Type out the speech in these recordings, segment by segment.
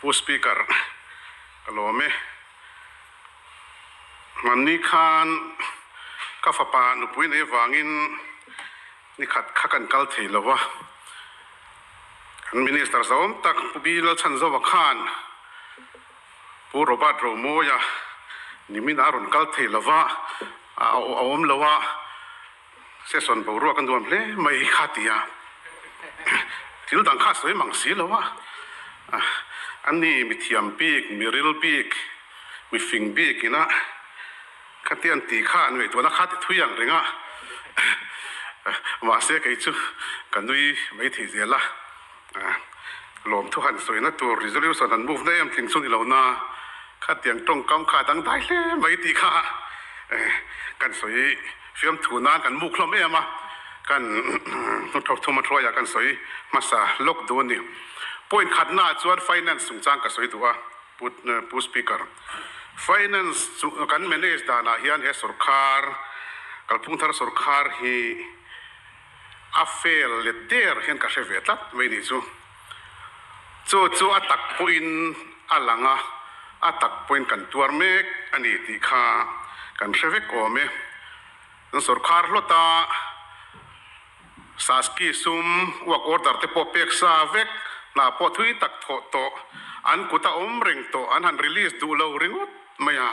Pu Speaker, ka lawm e. Hmanni khan ka fapa nupui nei vangin ni khat kha kan kal thei lo a. Kan Minister zahawm tak Pu Bi Lalchhanzova khan Pu Robert Romawia nimin a rawn kal thei lo va, a awm lo a, session boruak a nuam hle mai kha ti a, thil dang kha a sawi mang si lo a, a ni mithiam bik, miril bik, mifing bik ina khati an tih kha an ngaihtuahna kha ti thui ang reng a, mahse kei chu ka nui mai thei zel a. Lawmthu han sawina tur resolution han move na em tling chu ni lo na, khatiang tawngkam kha a dangdai hle mai tih kha kan sawi fiamthu nan kan muk hlawm em a, kan hnuthawk thum a hruaiah kan sawi hmasa lawk duh a ni. Point khatnaah chuan finance chungchang ka sawi duh a, Pu Speaker. Finance chu kan manage danah hian he sorkar, kalphung thar sorkar hi, A fail let der hian ka hre ve tlat mai nih chu. Chu chu a tak pawhin a lang a, a tak pawhin kan tuar mek a ni tih kha kan hre vek awm e. Kan sorkar hlawta Saski sum work order te pawh pek sa vek, hna pawh thui tak thawh tawh, an kut a awm reng tawh, an han release duh lo ringawt mai a.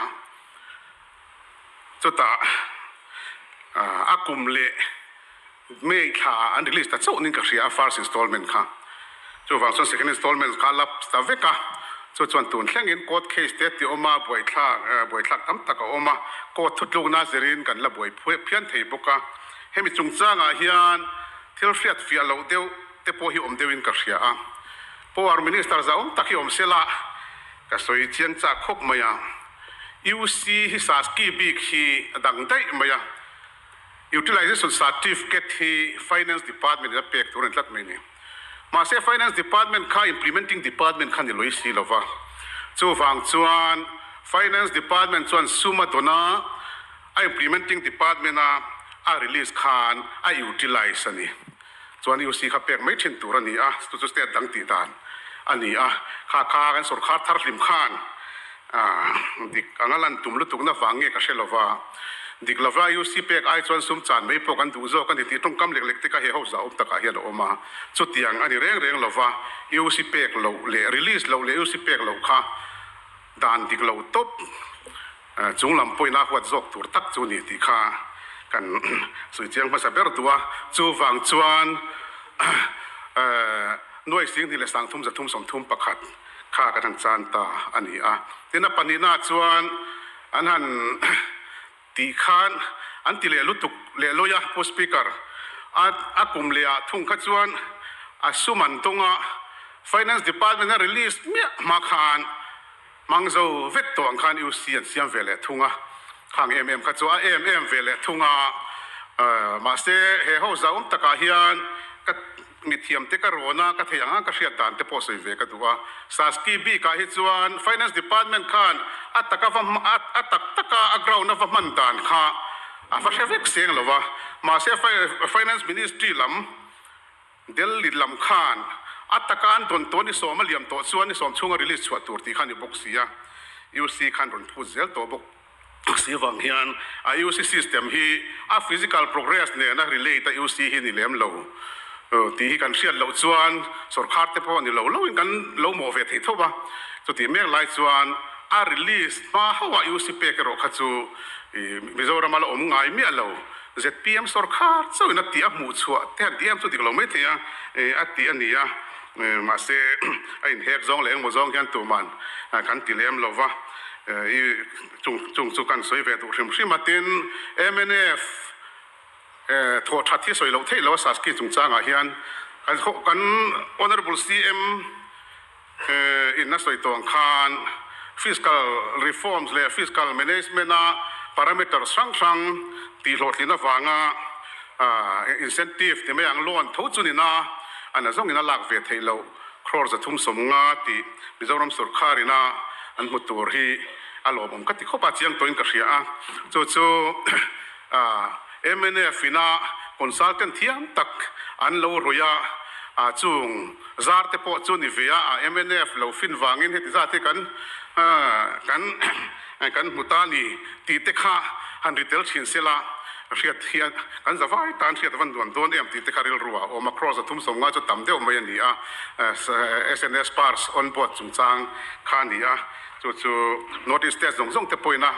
Chutah a kum leh May thla an release ta chauh nin ka hria a first installment kha. Chuvang chuan second installment kha a lapse ta vek a, chu chuan tun thlengin court case te ti awm a, buaithlak buaithlak tam tak a awm a, court thutlukna zirin kan la buai phian thei bawk a. Hemi chungchangah hian thil hriat fiah loh deuh te pawh hi awm deuhin ka hria a. Power Minister zahawm tak hi awm sela ka sawi chiang chak khawp mai a. UC hi Saski bik hi a dang daih mai a, Utilization Certificate hi Finance Department in a pek tur a ni tlat mai a ni. Mahse Finance Department kha Implementing Department kha ni lawih si lo va, chuvang chuan Finance Department chuan sum a dawn a, a Implementing Department a a release khan a utilize a ni. Chuan UC kha pek mai thin tur a ni a, chu chu state dang tih dan a ni a. Kha kha kan sorkar thar hlim khan dik anga lan tum lutukna vang nge ka hre lova, dik lova UC pek ai chuan sum chan mai pawh kan duh zawk a ni tih tawngkam lek lek te kha he ho zah awm takah hian a awm a. Chutiang a ni reng reng lova UC pek loh leh release loh leh UC pek loh kha dan dik lo tawp. Chung lam pawhin a huat zawk tur tak chu ni tih kha kan sawi chiang hmasa ber duh a. Chuvang chuan Nuai Sing hnih leh 30 331 kha kan han chan ta a ni a. Tin a pahnihnaah chuan an han tih khan an ti leh lutuk leh lawi a, Pu Speaker, a kum lehah thung kha chuan a sum an dawng a, Finance Department a release miah hma khan, Hmang zo vek tawh ang khan UC an siam ve leh thung a, khang em em kha chu a em em ve leh thung a, mahse he ho zauhawm takah hian ka mithiam te ka rawn a, ka theih ang ang ka hriat dan te pawh sawi ve ka duh a. Saski bikah hi chuan Finance Department khan a taka va a tak taka a ground a va hman dan kha a va hre vek seng lo va, mahse Finance Ministry lam, Delhi lam khan a taka an dawn tawh ni sawm a liam tawh chuan ni sawm chhunga release chhuah tur tih kha a ni bawk si a, UC khan rawn phut zel tawh bawk si vang hian a UC system hi a physical progress nena relate a UC hi ni lem lo tih hi kan hriat loh chuan sorkar te pawh ni lo lo in kan lo mawh ve thei tho a, chutih mek lai chuan a release hma hauh a UC pek erawh kha chu Mizoram a la awm ngai miah lo. ZPM sorkar chauhin a tih a hmuh chhuah te han tih em chu dik lo mai thei a, a tih a ni a, mahse a inhek zawng leh engmaw zawng hian tuman kan ti lem lo va, i chung chung chu kan sawi ve duh hrim hrim a, tin mnf thawh that hi sawi loh theih lo a Saski chungchangah hian kan kan Honourable CM In a sawi tawh ang khan fiscal reforms leh fiscal management-a parameters hrang hrang tihhlawhtlin avanga incentive ti mai ang loan tho chu nina a na zawngin a lak ve theih loh crore 350 tih Mizoram sorkharina an hmu tur hi a lawmawm ka ti khawp a, chiang tawhin ka hria a. Chu chu mnf ina consultant thiam tak an lo rawih a. A chung zar te pawh chu ni ve a, a mnf lo fin vangin heti zat hi kan kan kan hmu ta ni tih te kha han ri tel thin se la, hriat hian kan za vai tan hriat a van nuam dawn em tih te kha rilru ah a awm a, cross a thum sawm ngai chu tam deuh mai a ni a, SNS pars on board chungchang kha a ni a, chu chu North East state zawng zawng te pawhin a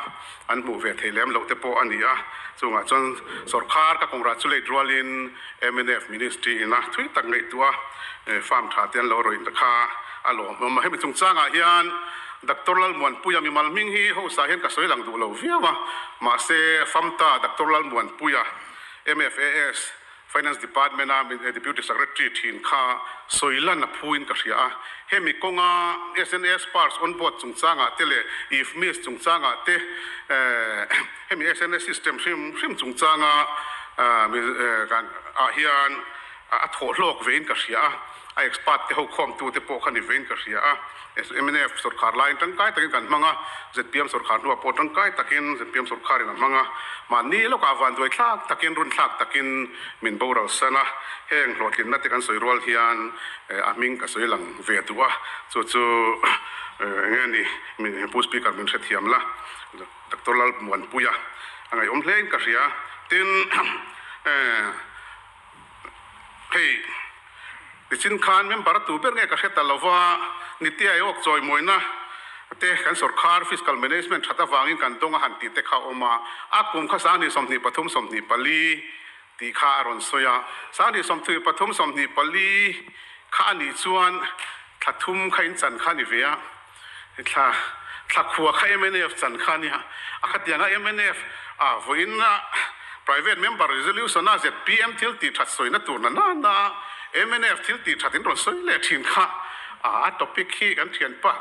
an hmuh ve theih lem loh te pawh a ni a, chungah chuan sawrkhar ka congratulate rualin mnf ministry ina thui tak ngaihtuah a farm tha te an lo rawih kha a lawmawm a. Hemi chungchangah hian Doctor Lalmuanpuia mimal hming hi hosa hian ka sawi lang duh lo viau a, mahse Famta Doctor Lalmuanpuia MFAS Finance Department a Deputy Secretary thin kha sawi lan a phuin ka hria a. Hemi kawnga SNS Pars on board chungchangah te leh IFMIS chungchangah te hemi SNS system hrim hrim chungchanga ah hian a thawh hlawk vein ka hria a. A expert te ho khawmtu te pawh kha ni vein ka hria a. Mnf sawrkhar laiin tangkai takin kan hmang a, zpm sawrkhar hnuah pawh tangkai takin zpm sawrkharin a hmang a. Mahni lawkah vanduai thlak takin, run thlak takin min boral san a. Heng hlawhtlinna te kan sawi rual hian a hming ka sawi lang ve duh a, chu chu eng nge ni min Pu Speaker min hrethiam la, Doctor Lalmuanpuia a ngaihawm hlein ka hria. Tin, Hei, nichin khan member tu ber nge ka hre ta lova, Niti Aayog chawimawina te kan sorkar fiscal management that avangin kan dawng a han tih te kha a awm a, a kum kha 2023 24 tih kha a rawn sawi a, 2023 24 kha a nih chuan thla thum kha in chan kha a ni ve a. Thla thla khua kha mnf chan kha nia, a khatianga mnf a vawiin a private member resolution a zpm thil tih that sawina tur na nana mnf thil tih that in rawn sawi leh thin kha a topic hi kan thianpa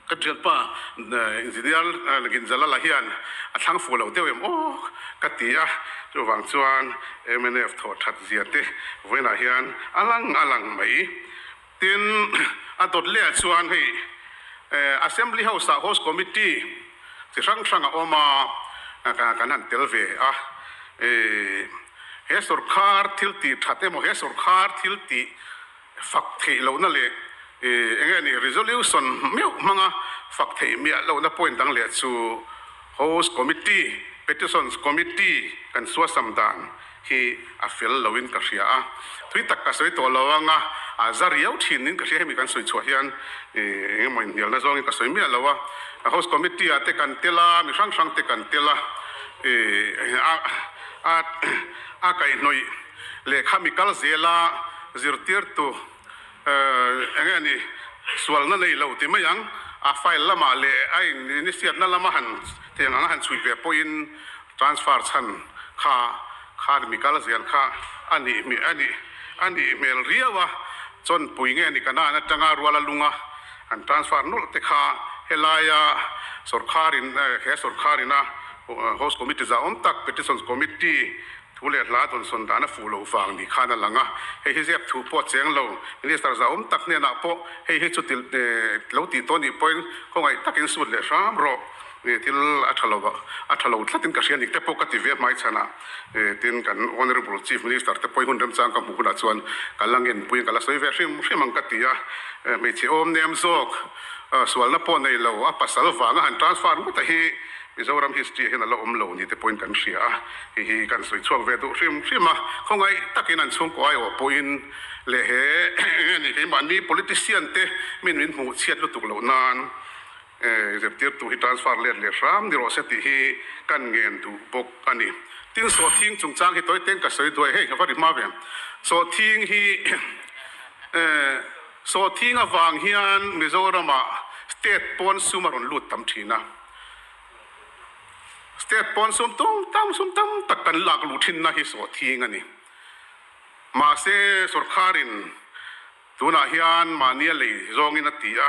ka thianpa engineer Ginzalala hian a thlang fuh lo deuh em aw ka ti a, chuvang chuan mnf thawh that zia te vawiinah hian a lang a lang mai. Tin, a dawt leh chuan hei Assembly House ah Host Committee chi hrang hrang a awm a, kan han tel ve a. He sorkar thil tih that emaw, he sorkar thil tih fak theih lohna leh eng nge ni resolution meuh hmanga fak theih miah lohna point dang leh chu Host Committee, Petitions Committee kan suasam dan hi a fel loin ka hria a, tui tak ka sawi tawh lo anga a za riau thinin ka hria, hemi kan sawi chhuah hian eng emaw inhnialna zawngin ka sawi miah lo a, House Committee ah te kan tel a, mi hrang hrang te kan tel a, a a kaihhnawih lehkha mi kal zela zirtirtu eng nge ni sualna nei lo ti mai ang, a file lamah leh a inisiatna lama han tiang anga han chhui ve pawhin Transfer chhan kha khan mi kal zel kha a nih hmel a nih a nih hmel riau a, chawnpui nge ni Kanan atanga ruala lunga an transfer nawlh te kha helaia sawrkharin he sawrkharin a House Committee zahawm tak Petitions Committee thu leh hla dawnsawn dan a fuh loh vang ni khan a lang a, hei hi ziak thu pawh a cheng lo. Minister zahawm tak hnenah pawh hei hi chu lo tih tawh nih pawhin khawngaih takin sut leh hram rawh. Nge thil a tha lo a tha lo tlatin ka hria nik te pawh ka ti ve hmai chhanah tin kan Honourable Chief Minister te pawhin hun remchang ka hmuh hunah chuan ka la ngenpui ka la sawi ve hrim hrim ang ka ti a, hmeichhe awm nem zawk sualna pawh nei lo a pasal vanga han transfer ngawt a hi Mizoram history ah hian a la awm lo ni te pawhin kan hria a, hei hi kan sawi chhuak ve duh hrim hrim a, khawngaih takin an chhungkaw aiawh pawhin leh he eng nge ni keimahni politician te min min hmuh chhiat lutuk loh nan Zirtirtu hi transfer let leh hram ni rawh se tih hi kan ngen duh bawk a ni. Tin, sawhthing chungchang hi tawi teng ka sawi duai hei ka va ri hma ve. Sawhthing hi sawhthing avang hian Mizoramah state pawn sum a rawn lut tam thin a. State pawn sum tum tam sum tam tak kan lak luh thinna hi sawhthing a ni. Mahse, sawrkharin Tunah hian mahnia lei zawngin a ti a,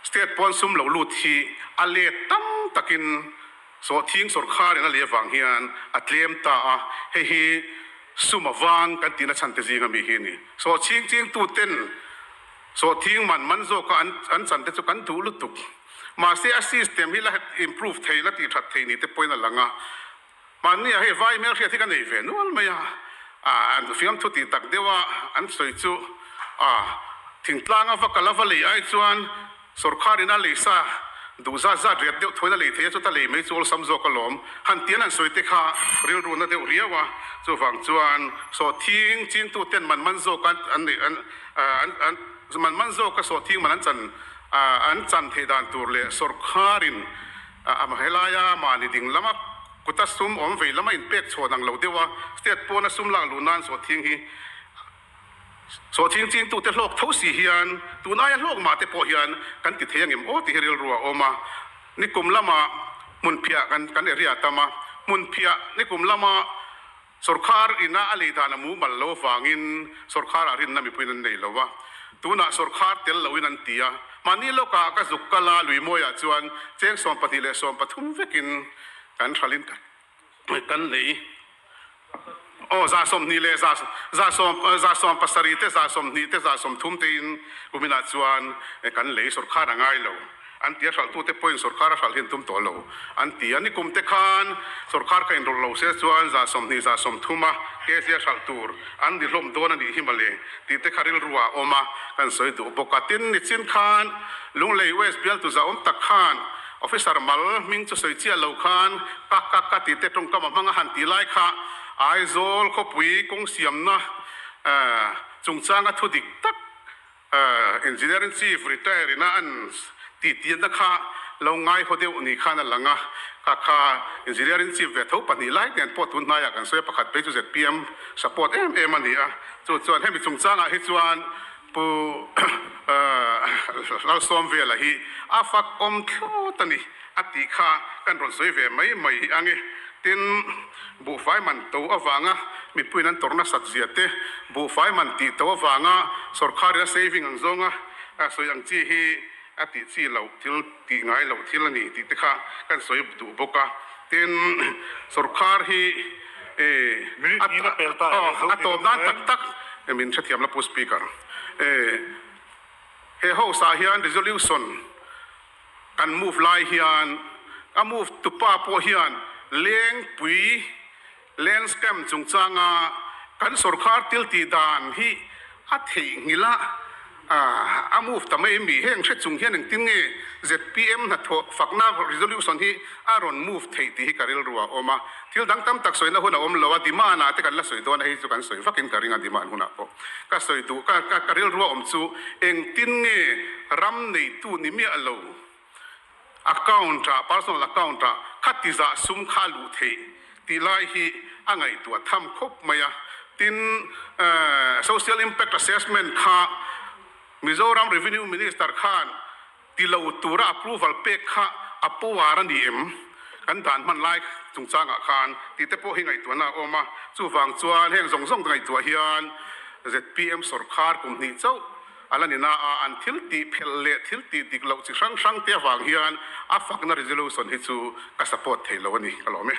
state pawn sum lo lut hi a let tam takin sawhthing sawrkharin a lei avang hian a tlem ta a, hei hi sum avang kan tihna chhan te zinga mi hi a ni. Sawhching chingtuten sawhthing man man zawka an chan te chu kan duh lutuk. Mahse a system hi la improve thei la tih that thei ni te pawhin a lang a. Mahnia hei vai hmelhriat hi ka nei ve nual mai a, An fiamthu tih tak deuha an sawi chu a thingtlanga va kal a va lei ai chuan Sorkharin a lei sa duh zat zat riat deuh thuain a lei thei a, chuta lei mai chu awlsam zawk alawm. Han tian an sawi te kha rilru na deuh riau a, chuvang chuan sawhthing chingtu ten man man zawk an an an an man man zawk a sawhthing man an chan an chan theih dan tur leh sorkharin a helaia mahni ding lama kuta sum awm vei lama inpek chhuah ang lo deuh a, state pawna sum lak luh nan sawhthing hi Sawhching chingtute hlawk tho si hian tun aia hlawk mah te pawh hian kan ti thei angem aw tih hi rilru a awm a. Nikum lama hmunphiah kan kan area a tam a, hmunphiah nikum lama sawrkhar ina a lei dan a mumal lo vangin sawrkharah rinna mipuiin an nei lo a, tunah sawrkhar tel loin an ti a. Mahni lawkah ka zuk kal a, Luimawiah chuan cheng 12 leh 13 vekin kan hralhin kan lei. Aw, 120 leh za, 100, 170 te, 120 te, 130 tein kuminah chuan kan lei sawrkhar a ngai lo. An ti a, hralhtute pawhin sawrkhar a hralh hi an tum tawh lo an ti a. Nikum te khan sawrkhar kha inrawlh lo se chuan 120, 130 a kg a hralh tur an ni hlawm dawn a nih hi mawle tih te kha rilru ah a awm a, kan sawi duh bawk a. Tin, nichin khan Lunglei West bialtu zahawm tak khan Officer mal hming chu sawi chiah lo khan ka ka ka tih te tawngkam a hmang a han tih lai kha Aizawl khawpui kawng siamna chungchanga thu dik tak Engineering Chief retire ina an tih tiatna kha lo ngaihaw deuh ni khan a lang a, kha kha Engineering Chief ve tho pahnih lai nen pawh tun hnaiah kan sawi a, pakhat phei chu zpm support em em a ni a, chu chuan hemi chungchangah hi chuan Pu Lalsawmvela hi a fak awm thlawt a ni a tih kha kan rawn sawi ve mai mai ang e. Tin, buhfai man to avanga mipuiin an tawrh nasat zia te, buhfai man tih to avanga sawrkharin a saving ang zawnga sawi ang chi hi a tih chi loh thil tih ngai loh thil a ni tih te kha kan sawi duh bawk a. Tin, sawrkhar hi a tawp nan tak tak min hrethiam la Pu Speaker. He House ah hian resolution kan move lai hian a move tupa pawh hian Lengpui Land Scam chungchanga kan sawrkhar thil tih dan hi a theihnghilh a, a move ta mai mi? Heng hre chung hian engtin nge zpm hnathawh fakna resolution hi a rawn move theih tih hi ka rilru a awm a. Thil dang tam tak sawina hun a awm lo a, demand ah te kan la sawi dawn a, hei chu kan sawi vakin ka ring a demand hunah pawh ka sawi duh ka ka rilru a awm chu engtin nge ram neitu ni miah lo Account ah, personal account ah khati zah sum kha a luh theih tih lai hi a ngaihtuah tham khawp mai a. Tin, Social Impact Assessment kha Mizoram Revenue Minister khan ti lo tura approval pek kha a power a ni em? Kan dan hman lai chungchangah khan tih te pawh hi ngaihtuahna a awm a. Chuvang chuan heng zawng zawng ngaihtuah hian zpm sawrkhar kum hnih chauh A la ni na a, an thil tih phelh leh thil tih dik loh chi hrang hrang te avang hian a fakna resolution hi chu ka support thei lo a ni, ka lawm e.